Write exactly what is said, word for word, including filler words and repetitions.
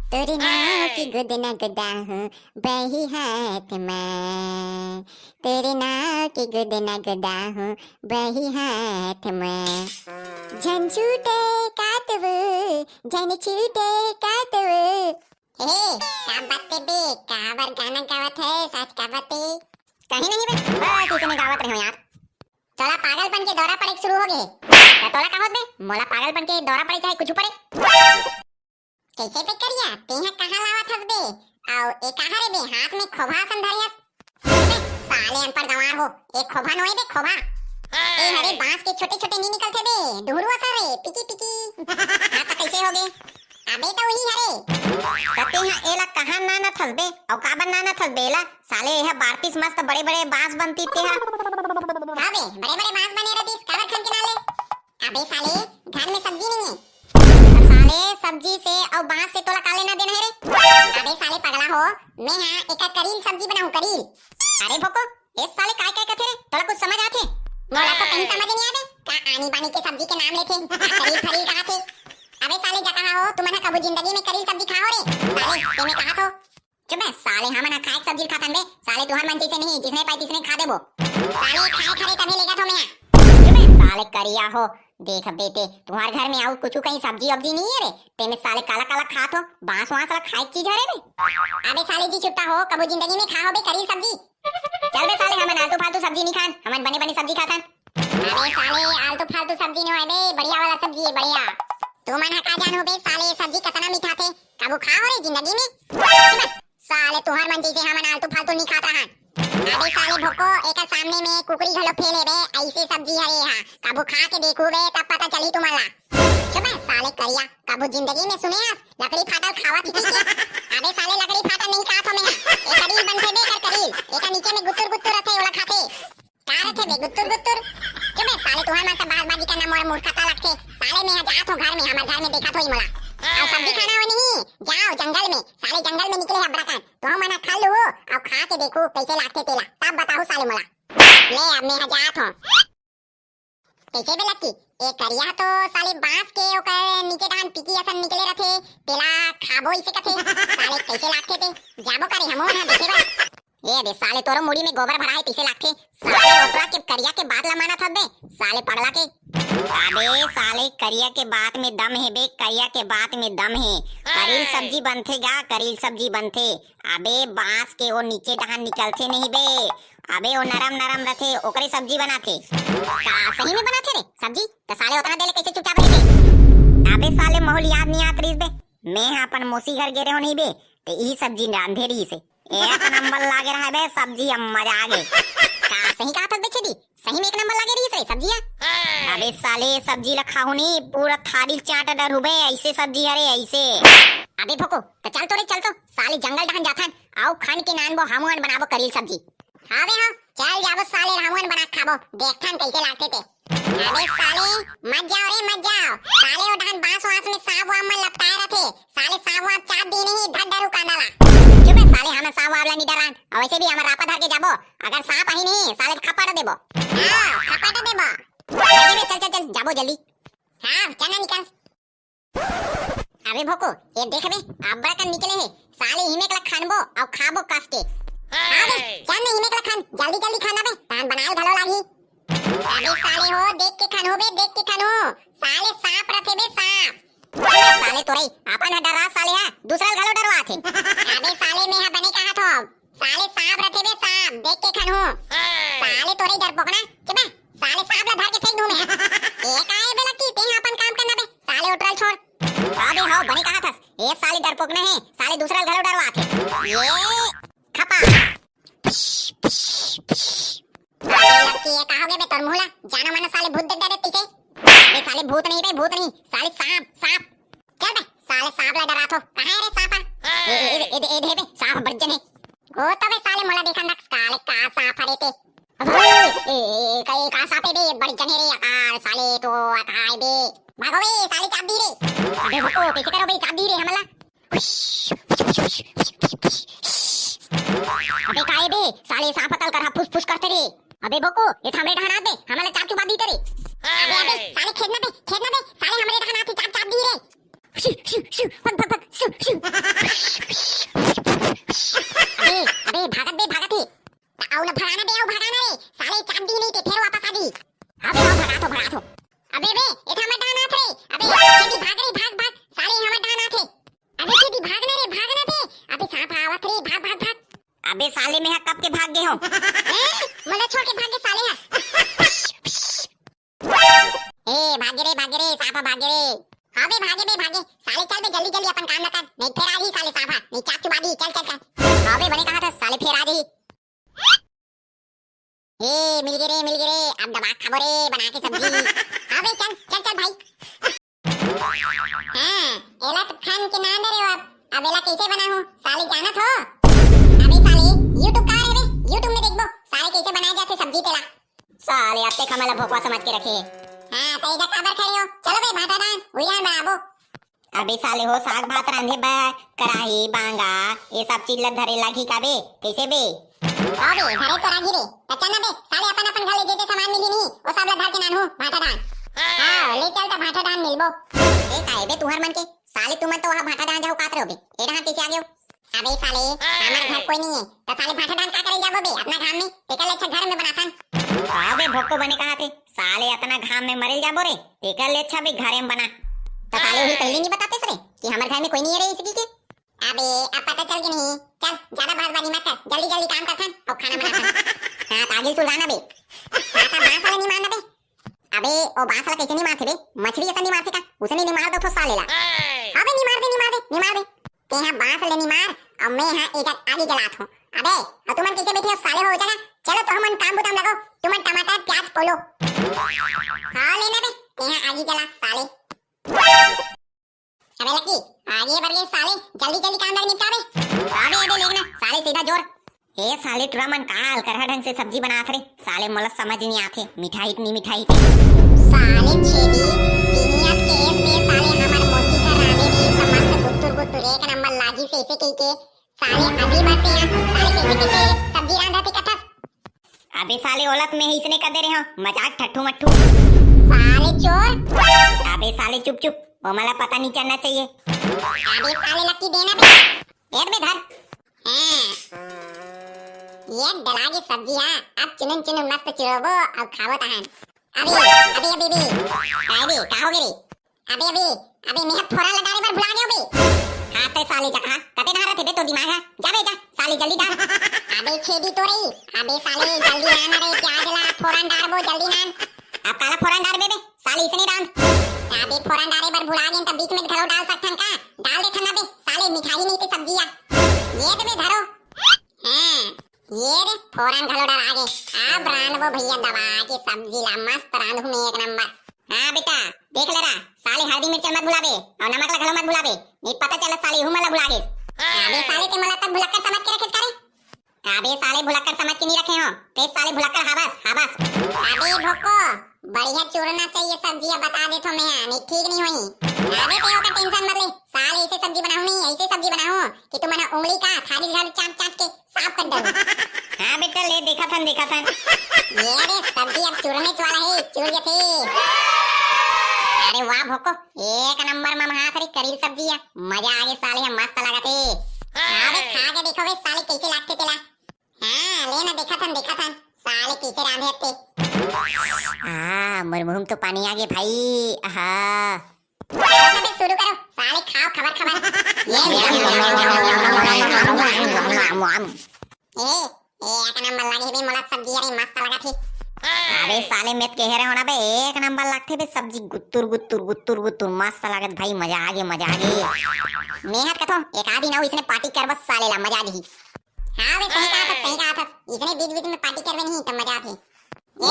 तोरे नाव के गोदना गोदाहूँ बही हाथ में, तोरे नाव के गोदना गोदाहूँ बही हाथ में। झन छूटे कातवो, झन छूटे कातवो। हे, का बात हे बे? काबर गाना गावत हे? साच का बात हे? कहीं नहीं बे, बस इसने गावत रहे हो यार। तोला पागलपन के दौरा पड़े शुरू हो गए। त तोला का होत बे? मोला पागलपन के दौरा पड़े चाहे कुछ पड़े। कैसे बे करिया, तेहा कहाँ लावत हस बे? अउ ए कहाँ रे बे, हाथ में खोभा असन धरे हस? बे, साले अनपढ़ गंवार हो, ए खोभा नोहे बे, खोभा। ए हरे बांस के छोटे-छोटे नी निकलथे बे, डुहरुआ सा रे, पिकी पिकी। हाँ, त कैसे हो गे? अबे त वही हरे। त तेहा एला कहाँ नानत हस बे? अउ काबर नानत हस बे एला? साले एहा बारतीस मस्त बड़े-बड़े बांस बनती तेहा। हाँ बे, बड़े-बड़े बांस बने रहतीस, काबर खन के ना ले? अबे साले, घर में सब्जी नहीं है। त साले, सब्जी से अउ बांस से तोला का लेना देना है रे? अबे साले पगला हो, मैं हा एकर करील सब्जी बनाऊं, करील। अरे भोको, ए साले काय काय कथे रे? तोला कुछ समझ आथे? मोला तो कहीं समझ नहीं आवे। का आनी बानी के सब्जी के नाम लेथे, का करील फरील कहाथे? अबे साले जका हो, तुमन हा कभू जिंदगी में करील सब्जी खाओ रे? साले, ते में कहा थो? चुप बे साले, हमन हा खाए के सब्जी खाथन बे। साले तुहर मन जैसे नहीं, जिसने पाई तिसने खा देबो। साले खाए खा रे तभे लेगा थो मैं। चुप बे साले करिया हो, देख बेटे, तुहर घर में अउ कुछ कहीं सब्जी वब्जी नहीं है रे, ते में साले काला काला खात हो, बांस वांस ला खाए के चीज हरे बे। अबे साले जी चुट्टा हो, कभू जिंदगी में खा हो बे करील सब्जी? चल बे साले, हमन आलतू फालतू सब्जी नहीं खान, हमन बने बने सब्जी खाथन। अबे साले, आलतू फालतू सब्जी नहीं होय बे, बढ़िया वाला सब्जी है, बढ़िया। तुमन हा का जानहू बे साले, सब्जी कतना मीठा थे, कभू खा हो रे जिंदगी में? साले तुहर मन जैसे हमन आलतू फालतू नहीं खात रहन। अबे साले भोको, एकर सामने में कुकरी घलो फेल हे बे, ऐसे सब्जी हरे हा, कभू खा के देखू बे, तब पता चली तुमन ला। चुप बे साले करिया, कभू जिंदगी में सुने हस लकड़ी फाटल खावा थी के? अबे साले लकड़ी फाटल नहीं खात हो मैं हा, ए करील बनथे बे, एकर करील, एकर नीचे में गुत्तुर गुत्तुर रथे, ओला खाथे। का रथे बे गुत्तुर गुत्तुर? चुप बे साले, तुहर मन से बात बाजी करना मोर मूर्खता लगथे। साले मैं हा जात हो घर में, हमर घर में देखत होई मोला। अउ सब्जी खाना हो नहीं, जाओ जंगल में, साले जंगल में निकले हे अब्बड़ कन। तुहू मन हा खा लू अउ खा के देखू कैसे लागथे तेला, तब बताहू साले मोला। ले अब मैं हा जात हो। कैसे बे लक्की? ए करिया तो साले बांस के ओकर नीचे डहान पिकी असन निकले रथे, तेला खाबो इसे कथे। साले कैसे लागथे ते? जाबो करे हमू मन हा देखे बर। ए बे साले, तोरो मुड़ी में गोबर भरा है, तइसे लागथे। साले ओटरा के करिया के बात ला मानत हस बे, साले पगला के। अबे साले, करिया के बात में दम हे बे, करिया के बात में दम हे। करील सब्जी बनथे गा, करील सब्जी बनथे। अबे बांस के ओ नीचे डहान निकलथे नहीं बे। अबे ओ नरम नरम रथे, ओकरे सब्जी बनाथे। का सही में बनाथे रे सब्जी? त साले ओतना देले कैसे चुपचाप रहिथे? अबे साले, महू ल याद नहीं आत रहिस बे। मैं हा अपन मौसी घर गे रहेंव नहीं बे, ते इही सब्जी रांधे रहिस हे। एक नंबर लागे रहा बे सब्जी, अब मजा आ गे। का सही कहा था बे छेदी? सही में एक नंबर लागे रहिस रे सब्जिया। अबे साले, सब्जी ला खाहू नहीं, पूरा थारी चाट डरहू बे, ऐसे सब्जी हरे ऐसे। अबे भोको, त चल तो रे, चल तो, साले जंगल डहन जाथन, अउ खन के नानबो, हमू मन बनाबो करील सब्जी। हाँ बे हाँ, चल जाबो साले, हमू मन बना के खाबो, देखथन कैसे लागथे ते। अबे साले, मत जाओ रे, मत जाओ। साले ओ डहन बांस वांस में सांप वाप मन लपटाए रथे। साले सांप वाप चाब दी नहीं, धर डरू कांदा ला। चुप बे साले, हमन सांप वाप ला नहीं डरान। अउ वैसे भी हमर रापा धर के जाबो, अगर सांप आही नहीं, साले खपड़ देबो। हाँ, खपड़ देबो। चल, चल, चल, जाबो जल्दी। हाँ, चल ना निकल। अबे भोको, ये देख बे, अब्बड़ कन निकले हे। साले इमेक ला खनबो अउ खाबो कस के। हाँ बे, चल ना इमेक ला खन, जल्दी जल्दी खन अबे, तहन बनाए घलो लागही। अबे साले हो, देख के खन हो बे, देख के खन हो। साले सांप रथे बे, सांप। अबे साले तोरई, अपन ह डरा साले हा, दूसरा ल घलो डरवाथे। अबे साले मैं हा बने कहा थो, साले सांप रथे बे सांप, देख के खनहू। साले तोरे डरपोक ना, चुप बे, साले सांप ला धर के फेंक दूं मैं। ए काय बे लक्की, तें अपन काम करना बे, साले ओटरा ल छोड़। अबे हव, बने कहा थस, ए साले डरपोक ना हे, साले दूसरा ल घलो डरवाथे। ये खपा। अबे लक्की, ये का हो गया बे तोर मुंह ला? जानो मानो साले भूत देख डरे तइसे। बे साले भूत नहीं बे, भूत नहीं, साले सांप, सांप। चल बे, साले सांप ला डराथो। कहाँ है रे सांप हा? ए, ए, ए, ए, ए, दे बे, सांप बड़ जन है। ओ तो बे साले मोला देखन दे, साले का सांप हरे ते। अबे, ए, ए, ए, का, ए, का सांप है बे, बड़ जन है रे, अकार, साले तो अकार बे। भागो बे, साले चाप दी रे। अबे रुको, कैसे करो बे, चाप दी रे हमला। अबे का है बे, साले सांप अतल कर फुस फुस करथे रे। अबे बोको, ये हमरे डहन आत बे, हमला चाप चुपा दी रे। अबे, अबे, साले खेदना बे, खेदना बे, साले हमरे डहन आत हे, चाप, चाप दी रे। शू, शू, शू, भग, भग, भग, शू, शू। भागे रे। हाँ बे, भागे बे, भागे। साले चल बे, जल्दी जल्दी अपन काम ल कर, नहीं फेर आ जाही साले साहब, नहीं चाक चुबा दी। चल चल चल। हाँ बे, बने कहा था साले, फेर आ जाही। ए, मिल गे रे, मिल गे रे, अब दबा के खाबो रे, बना के सब्जी। हाँ बे, चल चल चल भाई। हाँ, एला तो खान के ना दे रे अब, अब एला कैसे बनाहूँ साले, जानत हो? अबे साले, YouTube कहाँ रे बे? YouTube में देखबो साले कैसे बनाए जाथे सब्जी तेला। साले, अब तक हमला भोकवा समझ के रखे। हाँ, तो एजा काबर खड़े हो? चलो बे, भाटा डान, उही डान बनाबो। अबे साले हो, साग भात रांधे बर कराही, बांगा, ये सब चीज ला धरे लागही का बे? कैसे बे? हाँ बे, धरे तो रागी रे। त चल ना बे, साले अपन अपन घर ले जे जे सामान मिली नी, वो सब ला धर के नानहू, भाटा डान। हाँ, ले चल त भाटा डान मिलबो। ए काहे बे तुहर मन के? साले तुमन तो वहाँ भाटा डान जाहू कात रहो बे। ए डान कैसे आ गयो? अबे साले, हमर घर कोई नहीं है, त साले भाटा डान का करे जाबो बे, अतना घाम में? तेकर ले अच्छा घर में बनाथन। हाँ बे, भोको बने कहा थे, साले अतना घाम में मरे जाबो रे, तेकर ले अच्छा बे घरे में बना। त साले उही पहले नहीं बताते रे कि हमर घर में कोई नहीं है रे इसकी के? अबे, अब पता चल के नहीं। चल, ज्यादा बहसबाजी मत कर, जल्दी जल्दी काम करथन अउ खाना बनाथन। हाँ, त आगे सुलगाना बे। हाँ, त बांस वाला नहीं मारना बे। अबे, ओ बांस ला कैसे नहीं मारथे बे? मछली असन नहीं मारथे का? उसने नहीं मार दो थो साले ला। हाँ बे, नहीं मार दे, नहीं मार दे, नहीं मार दे। तेहा बांस ले नहीं मार, अउ मैं हा एकर आगी जलात हूँ। अबे, अउ तुमन कैसे बैठे हो साले हो जगह? चलो तो हमन काम बुताम लगो, तुमन टमाटर प्याज पोलो। हाँ लेना बे, तेहा आगी जला साले। अबे लक्की, आगे बढ़ गए साले, जल्दी जल्दी काम धाम निपटा बे। अबे अबे लेगना साले सीधा जोर। ए साले टुरा मन का अलकरहा ढंग से सब्जी बनात रे साले, मोला समझ नहीं आथे मिठाई इतनी मिठाई। साले छेदी, बिहिया के एस में साले हमर मोती का रांधे रही समस्त गुत्तुर गुत्तुर एक नंबर लागी से इसे कही के साले अभी बात यार, साले कैसे कैसे सब्जी रांधा थे कथस। अबे साले, ओलत में ही इसने कर दे रहे हो मजाक ठट्ठू मट्ठू। साले चोर। अबे साले चुप चुप, वो मला पता नहीं चलना चाहिए। अबे साले लक्की देना बे। ये बे धर। हाँ। ये डला के सब्जी हा, अब चुनुन चुनुन मस्त चुरोबो अउ खाबो तहन। अबे, अबे, अबे, अबे। काय बे, का हो गे रे? अबे, अबे, अबे, मैं फोरन ला डारे बर भुला गयो बे। हाँ, ते साले जगह, कते डारत हे बे तोर दिमाग हा? जा बे, जा, साले जल्दी डार। अबे छेदी तो रही, अबे साले जल्दी डार ना रे, प्याज ला फोरन डारबो, जल्दी नान। अब काला फोरन डारबे बे, साले इसने रांध। अबे फोरन डारे बर भुला गेन त बीच में घलो डाल सकथन का? डाल देथन ना बे, साले मिठाई नहीं ते सब्जी आ। ये दे बे धरो। हाँ, ये रे, फोरन घलो डरा गे। अब रांधबो भैया दबा के सब्जी ला, मस्त रांधहूँ मैं एक नंबर। हाँ बेटा, देख ले रा, साले हल्दी मिर्चा मत भुलाबे अउ नमक ला घलो मत भुलाबे, नहीं पता चला साले इहू मन ला भुला गे। अबे साले ते मला तक भुलक्कड़ समझ के रखे करे। अबे साले भुलक्कड़ समझ के नहीं रखे हो, ते साले भुलक्कड़ हावस, हावस। अबे भोको, बढ़िया चुरना चाहिए सब्जी, अब बता देथो मैं, नहीं ठीक नहीं होई। अबे ते ओकर टेंशन मत ले, साले ऐसे सब्जी बनाहूँ नहीं, ऐसे सब्जी बनाहूँ कि तुमन उंगली का थाली झाड़ू चाट चाट के साफ कर दो। हाँ बेटा, ले देखत हन, देखत हन। ये रे सब्जी अब चुरने वाला है, चुर जथे। अरे वाह भोको, एक नंबर ममहात रे करीर सब्जी है, मजा आगे साले, मस्त लागत है। हाँ बे, खा के देखो बे साले कैसे लागथे तेला। हाँ, ले ना, देखत हन, देखत हन, साले कैसे रांधे ते। हाँ, मोर मुंह में तो पानी आ गए भाई। हाँ। चलो तो फिर शुरू करो, साले खाओ खबर खबर। ये ए, ए, एक नंबर लगे बे, मोला सब्जी अरे मस्त लगा थी। अबे साले, मैं तो कहे रहे हो ना बे, एक नंबर लगथे बे सब्जी, गुत्तुर गुत्तुर गुत्तुर गुत्तुर, मस्त लागत भाई, मजा आ गए, मजा आ गए। मेहत कथो, एक आधी ना इसने पार्टी कर बस साले ला, मजा आ गई। हाँ बे, सही कहा था, सही कहा था। इसने बीच बीच में पार्टी करवे नहीं तो मजा आथे। ए,